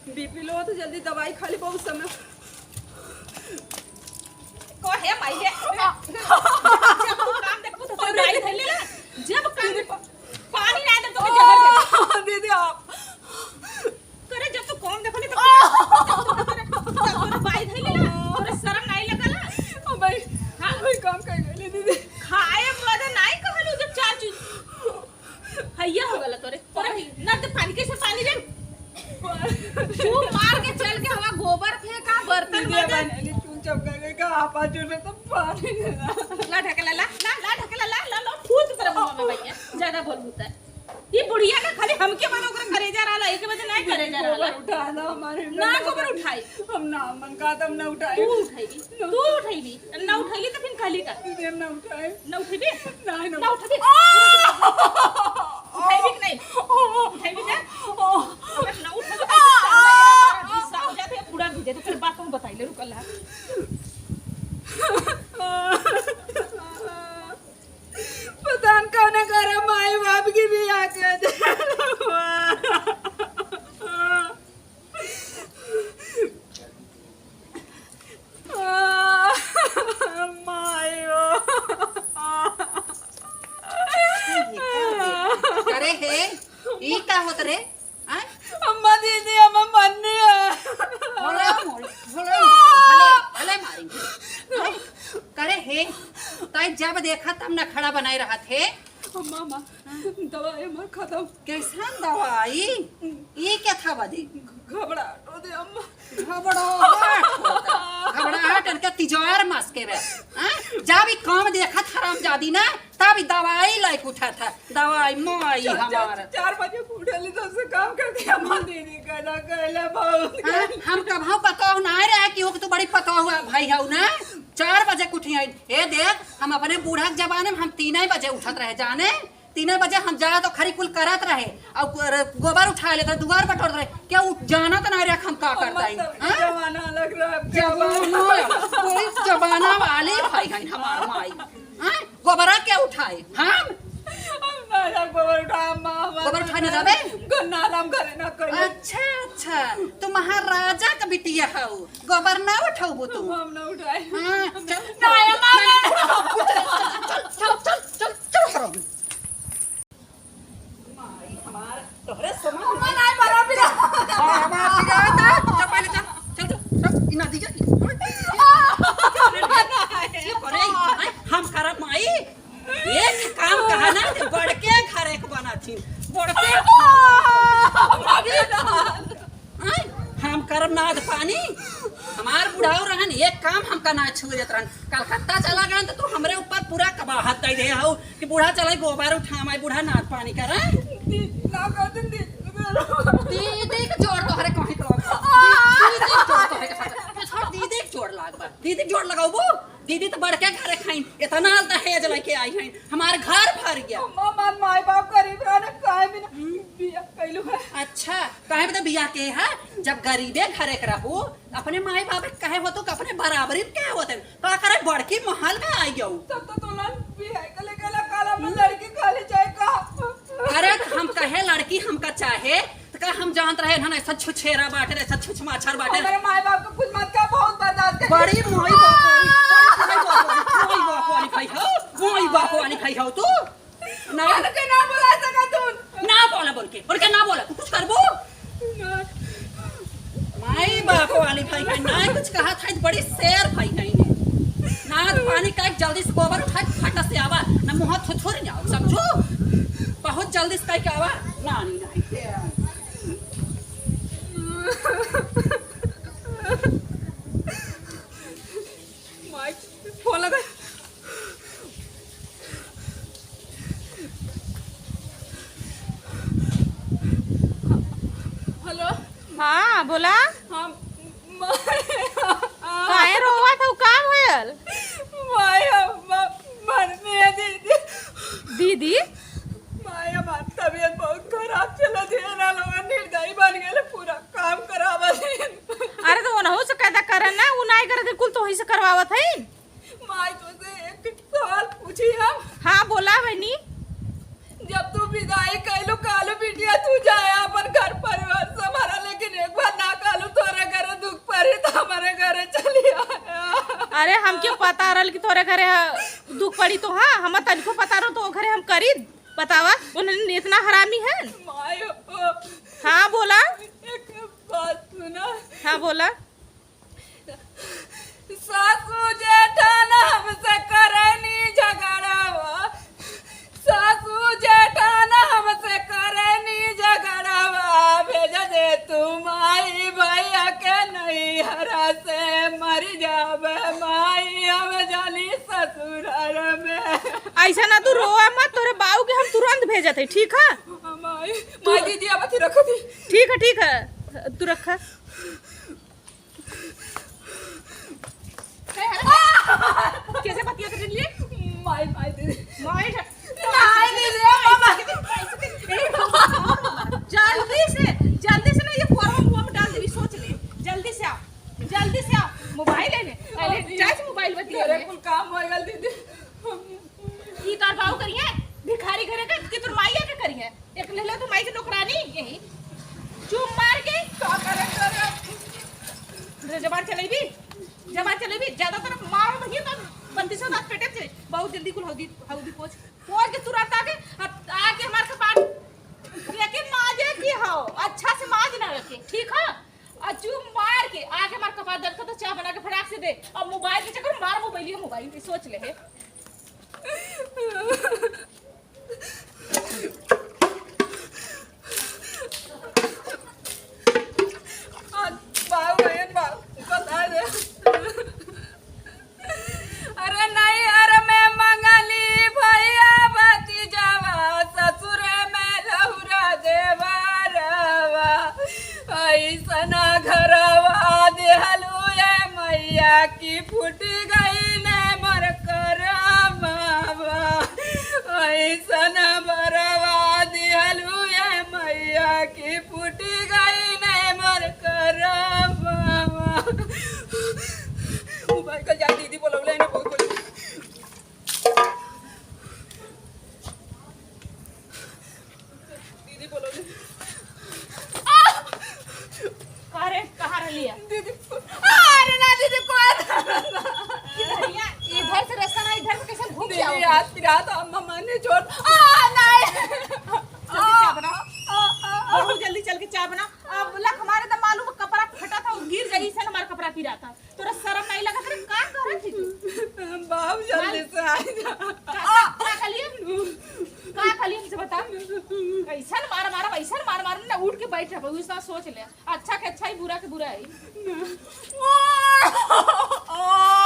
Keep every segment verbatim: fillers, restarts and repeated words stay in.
बीपी लो तो जल्दी दवाई खा ली, बहुत समय। को हे माई हे। जब काम देखबू तो दवाई धइले ला। जब काम दीदी, पा-, पानी ना दे तो जहर दे। दीदी, आप करे, जब तू काम देखो नहीं तो तोरे, तोरे बाई धइले ला। तोरे शरम नहीं लगला। ओ भाई, हाँ। ओ भाई, काम कर ले दीदी। खाए वाला नहीं कहलू जब चार चीज। हैया हो गला तोरे। तोरे ना तो पानी कैसे पानी दे। तू मार के चल के हवा गोबर फेंका, बर्तन दीदी, मांजा। मैंने चुपचाप करके कहा, आप आज जो तो पानी दे। ला ढकेला, ला, ला, ला ढकेला, ला, ला, ला, फूल की तरह मुंह में भैया। ज्यादा बोल होता है। ये बुढ़िया का खाली हमके मन ओकरा करेजा रहला, एके वजह नहीं करेजा रहला। गोबर उठा ना हमारे ना, ना। गोबर उठाई। हम ना, मन का तब ना उठाई। तू उठाई, तू उठाई भी। ना उठाई तो फिर कहली का? दीदी, हम ना उठाए। ना उठेबे? ना, ना। ना उठेबे? आ! उठेबे कि नहीं? उठेबे ना? अगर ना उठेबे तो साला ये हमारा गुस्सा हो जाते हैं, पूरा भीजे। तो फिर बात हम बताइले, रुकल है। पता न कौन करे माई बाप की भी आके दे। मायो। करे हे, ई का होत रे? आय? अम्मा दीदी, अम्मा मन्नी है। भोले मोल, भोले मोल, भले, भले मारी। आय? करे हे, ताई जब देखा तब नखड़ा बनाए रहत हे। अम्मा, अम्मा, दवाई हमार खत्म। कैसन दवाई? ई क्या था बदी? घबराहट होत है अम्मा। घबराहट होत है। घबराहट इनके तिजोर मस्के बे। हाँ? जब ई काम देखत हरामजादी ना, तब ई दवाई लाइक उठत है। दवाई माई चार, चार, हमार। चार बजे को उठली तो उससे काम करके अम्मा दीदी का ना कहला बहुत। हाँ? हम कबहू पतोह ना रहे कि ओके तू बड़ी पतोह हुआ भाई हऊ ना। चार बजे के उठी आई। ए देख, हम अपने बूढ़ा के जमाने में हम तीन बजे उठत रहे जाने। तीन बजे हम जा तो खरी कुल करत रहे, और गो-, गोबर उठा लेत रहे, दुआर बटोरत रहे। क्या उ जानत ना रहे हम का करत हई? तब हाँ? जमाना अलग रहा, अब के जमाना, जमाना। कोई जमाना वाली भाई है हमार माई। हाँ? गोबरा के उठाए? हम? हम ना जा गोबर उठा, अम्मा, हमार गोबर उठाए ना जाबे? गन्ना हम घरे ना करी। अच्छा, अच्छा, तू महाराजा का बिटिया हऊ, गोबर ना उठौबू तू? हम ना उठाए। हाँ, चल, ना, अम्मा, चल, चल, चल, चल, चल, चल, चल। माई हमार, तोहरे समझ में नहीं पड़ा बिना। हाँ, हमार बिना आता। चल पहले चल, चल, चल, चल, इना दीजिए। ये करे, हम करब माई, एक काम कहा ना, तो बड़के घर एक बना थी, बड़के। आय, हम करब नाद पानी। हमार बुढ़ाऊ रहन, एक काम हमका ना छुए देत रहन। कलकत्ता चला गए तो तू हमरे ऊपर पूरा कबाहत दे दे हऊ कि बूढ़ा चले गोबर उठा, मैं बूढ़ा नाद पानी करे। दीदी, ना कर दे, दीदी। दीदी के जोड़ तोहरे कहीं तो लग। दीदी के जोड़ तोहरे के साथ। छोड़, दीदी के जोड़ लाग बा। दीदी के जोड़ लगाऊ वो। दीदी तो बड़के घरे खाइन, इतना दहेज लेके आई हैं, हमार घर भर गया। अम्मा, हमार माई बाप गरीब रहने, काहे बिना बिया कैलू है। अच्छा, काहे बता बिया के है? जब गरीबे घरे के रहू, अपने माई बाप के कहे होतू कि अपने बराबरी में कहे होते, का करे बड़की महल में आई गऊ। तब तो तोलन बिया के लेके ला काला में लड़की खाली जाए का। अरे तो हम कहे लड़की हमका चाहे, तो का हम जानत रहे हन ऐसा छुछेरा बाटे, ऐसा छुछ माछर बाटे। हमारे माई बाप को कुछ मत कह, बहुत बर्दाश्त कर। बड़ी माई बाप वाली, बड़ी माई बाप वाली, माई बाप वाली भाई हो, माई बाप वाली भाई हो तू। ना। बोल के ना बोला सका तू। ना बोला बोल के, बोल के ना बोला, तू कुछ करबू? ना। माई बाप वाली भाई है, ना कुछ कहा था, बड़ी शेर भाई है ने। नाद पानी का एक जल्दी से गोबर उठा, फट से आवा, ना मुँह थुथुर जाओ, समझू? बहुत जल्दी से कह के आवा, ना, नहीं, नहीं। माई, फोन लगा। हेलो। हाँ, बोला। हाँ, माई। काहे रोवत हऊ? का भयल? माई, हम म-, मरनी है दीदी। दीदी? माई, हमार तबीयत बहुत खराब चलत है, ना लोगन निर्दयी बन गए, पूरा काम करावत है। अरे तो ओनहु से कैदा करे ना, उ नाई करे, कुल तोही से करवावत है। माई, तोसे एक सवाल पूछी हम? हाँ, बोला बहनी। जब तू विदाई कैलू, कालू बिटिया, तू जाए अपन घर परिवार संभाला, लेकिन एक बार ना पता रहल कि तोरे घरे ह-, दुख पड़ी तो हाँ, हम तनिको पता रहो तो ओ घरे हम करी। बतावा, उन्हन इतना हरामी है। माई हो। हाँ, बोला। एक बात सुना। हाँ, बोला। सासू जेठान हमसे करे नी झगड़ावा, सासू जेठान हमसे करे नी झगड़ावा, भेज दे तू माई भैया के नैहरा से, मर जाबे माई हम जानी ससुराल में। ऐसा ना तू रोवा मत, तोरे बाऊ के हम तुरंत भेजत है, ठीक है? माई, माई दीदी अब अथी रखो दी। ठीक है, ठीक है, तू रखा। कैसे बतिया कर लिए? माई, माई दीदी। माई, माई दीदी, ओ बाबा। जल्दी से, जल्दी से ना ये फोरवा मुंह में डाल देवी, सोच ले। जल्दी से आओ, जल्दी से आओ। मोबाइल है ने? पहले चार्ज मोबाइल बतिया तेरे ले। कुल काम हो गल दीदी। ई तोर बाऊ करिए, भिखारी घरे का, कि तोर माइया के करिए। एक ले लो तो माई के नौकरानी यही। चुप मार के। का करे करे? जबान चलेबी, जबान चलेबी। ज्यादा तरफ मारो भैया तो बत्तीसों दांत पेटे से। बहुत जल्दी कुल हौदी, हौदी पोछ, पोछ के तुरंत आके, अब आके हमार कपार लेके माजे की हो, अच्छा से माज ना रखे, ठीक है? और चुप मार के आके हमार कपार दर्द का तो चाह बना के फटाक से दे। अब मोबाइल के चक्कर में मार मोबाइल, ये मोबाइल की सोच ले है। बाऊ रे बाऊ, बता दे। अरे नैहर में मंगली भैया भतीजावा, ससुर में लहुरा देवरवा। ऐसन घरवा देहलू ए मैया की फूट गई ने मोर करमावा। ऐसन बरवा देहलू ए मैया की फूट गई ने मोर करमावा। मोबाइल कर जा, दीदी बोलौले ने बहुत बोल। दीदी बोलौले। अरे, कहाँ रहली है? दीदी, अरे ना दीदी, कोई इधर, इधर से रास्ता ना, इधर से कैसे घूम के दीदी, आओ? आज की रात हम मम्मा ने छोड़, आ, नहीं। जल्दी चाय बना। आ, आ, आ। बहुत जल्दी चल के चाय बना। अब लख हमारे तो मालूम कपड़ा फटा था, वो गिर जाई, इसे हमारा कपड़ा पिरा था। तोरा शरम नहीं लगत रे, का करत थी तू? बाबू जल्दी से आ जा। का, का, का कहलिए? का कहलिए हमसे बता? ऐसन मार मारब, ऐसन मार मारब ना, उठ के बैठ जाबे, वैसा सोच ले। अच्छा के अच्छा ही, बुरा के बुरा ही।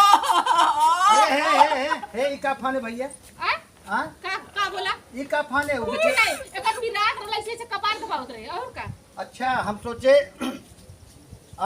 हे, हे, हे, हे, हे, ई का फाने भैया? आ? हाँ? का, का बोला? ई का फाने हो कुछ बेटे? नहीं, एक आदमी रात रहला, ऐसे, ऐसे कपार दबावत रहे, और का? अच्छा, हम सोचे,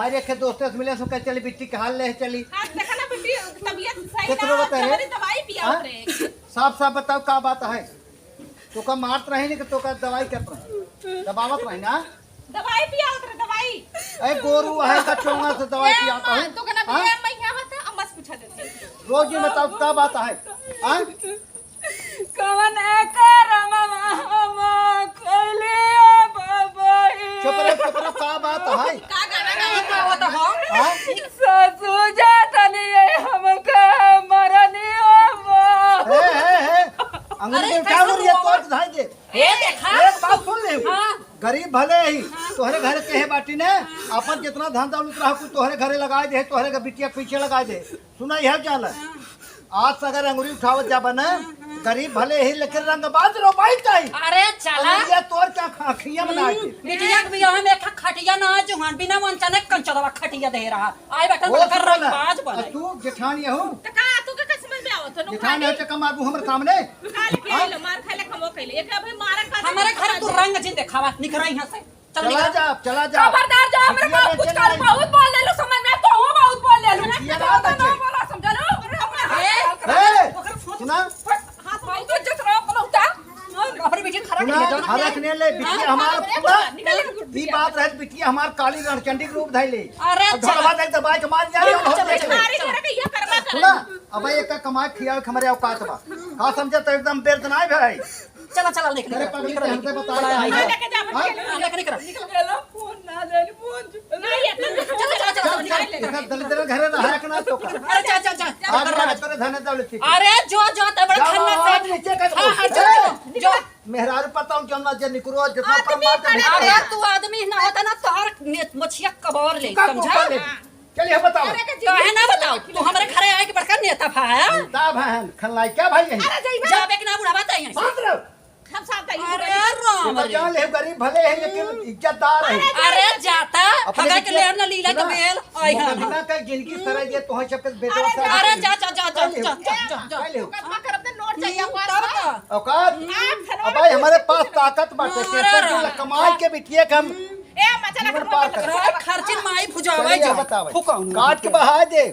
आज एक दोस्त से मिले, सो कहे, "चली बिट्टी के हाल ले चली।" हाँ, देखा ना बिट्टी, तबीयत सही केकरो ना, बता है? जबरी दवाई पियावत हाँ? रहे। साफ साफ बताओ, का बात है? तोका मारत रही ना कि तोका दवाई करत रही? दबावत रही ना? दवाई पियावत रहे, दवाई। ए, गोरू है का चोंगा से दवाई ए, पियाता अम्मा, है? तोका ना हाँ? पिया, मैं यहाँ होता, अम्मा से पूछा देते। रोज ये बताओ, का बात है? हाँ? कवन एकर ममा हम कैले बाबा हे। चुप रहो, चुप रहो, का बात है? का गाना गावत हो? हाँ? सासू जातनी है हमका मरनी हो। हे, हे, हे, अंगुरी अरे, उठा, कैसे अंगुरी हुआ? तोड़ धाई दे। ए, देखा? एक बात सुन ले। हाँ। गरीब भले ही, हाँ। तोहरे घर के है बाटी ने, हाँ। अपन जितना धन दौलत रहा, कुल तोहरे घरे लगाए दे, तोहरे के बिटिया के पीछे लगाए दे। सुना, यह जान। हाँ। आज से अगर अंगुरी उठावत जाबा ना, हाँ, हाँ। गरीब भले ही, लेकिन रंगबाज रो भाई ताई। अरे चला। अंगुरिया तोड़ के आँख-, आँखिया में ना आके। हम्म, बिटिया के बियाह में एक खटिया ना जुहान, बिना वंचने कंचरवा खटिया दे रहा। आए बैठल वो बड़का सुन ना, रंगबाज बने। तू जेठानी हो? तो का, तू के, का समझ में आवत हो? जेठानी हो, चक्का मारबू हमरे सामने? का लेके हाँ? आइलो? मार खाए ले, कमो कैले। एकरा भाई मारा का हमारे घर तू रंग जी देखावा, निकरा यहाँ से। चल, चला निकल। जा, चला जा। खबरदार, जो हमरे बिटिया बाप कुछ बेचे कर, नहीं। बहुत बोल ले लो, समझ में, तो वो बहुत बोल ले लो। बिटिया ना तो बेचे। ना बोला, समझ लो। ए, ए, सुना? हाँ, बहुत इज्जत रहा, बोलो, उठा। अपनी बिटिया खराब सुना, नहीं है, हरख नहीं ले, बिटिया हाँ, हमार हाँ, पूरा, निकल, निकल, ई बात रहे, बिटिया हमार काली रणचंडी के रूप धइले। अरे, अब चला। ढोलवा देख, दबाई के मार जाए, चला, बहुत चला, देख ले। चला, चला, ये करवा कर। सुना, अब एक का कमाई खियावे के हमरे औकात बा। का समझे तो एकदम बेर्द नाई भाई। चला, चला, निकल, अरे निकल, पगली निकल, के हमसे निकल। बताया है। हाँ, लेके जा, हाँ? लेके जा। हाँ, लेके निकल। निकल। चला, फोन ना दे, फोन। नहीं, इतना चला, चला, चला, चला, निकल, निकल। इधर दलिद्र घर रहा है कि ना तो का? अरे, चल, चल, चल। आज चल, रात चल, चल। धन दौलत की। अरे जो, जो, तब बड़ा जाओ, खन्ना आवाज से। नीचे कर हाँ, दो। हाँ, जो, ए! जो, जो। मेहरारू पता हूँ क्यों ना जे निकरो, जितना आदमी पर मार दे, पड़े निकरो। अरे तू आदमी ना होता ना, तोहर ने-, मछिया कबार ले, तू का समझा? बोल ले? चलिए, हम बताओ। अरे, के काहे ना बताओ? तू हमारे घरे आए के बड़का नेता भा है? नेता भा है, खलनायिका भाई है। अरे, जाइबे। जाबे के ना बुढ़ावा तई है। बात रहो। हम साथ जाइबे। अरे राम ये तो रे। जान ले, गरीब भले है, लेकिन इज्जतदार है। अरे, अरे जाता, अपने हगा के इज्जत लेहर ना लीला के सुना, बेल, आई हाँ। मुकदमा का जिंदगी सराय दे, तोहे सबके बेटवा अरे, साथ अरे, दे। जा, जा, जा, जा, चल, जा, जा, जा। चल। मुकदमा करब त नोट चाहिए हम्म, पास तब में। का? औकात? हम्म। अब भाई, हमारे पास ताकत बाटे, अरे, टेंशन अरे, क्यों ले? अरे। कमाई के बिटिया के हम ए, मजा जीवन लगा, पार मजा कर। लगा। अरे, खर्चिन माई भुजावा चलिए, जा। बतावे। फुकाऊ ना काट के बिटिया। बहा दे।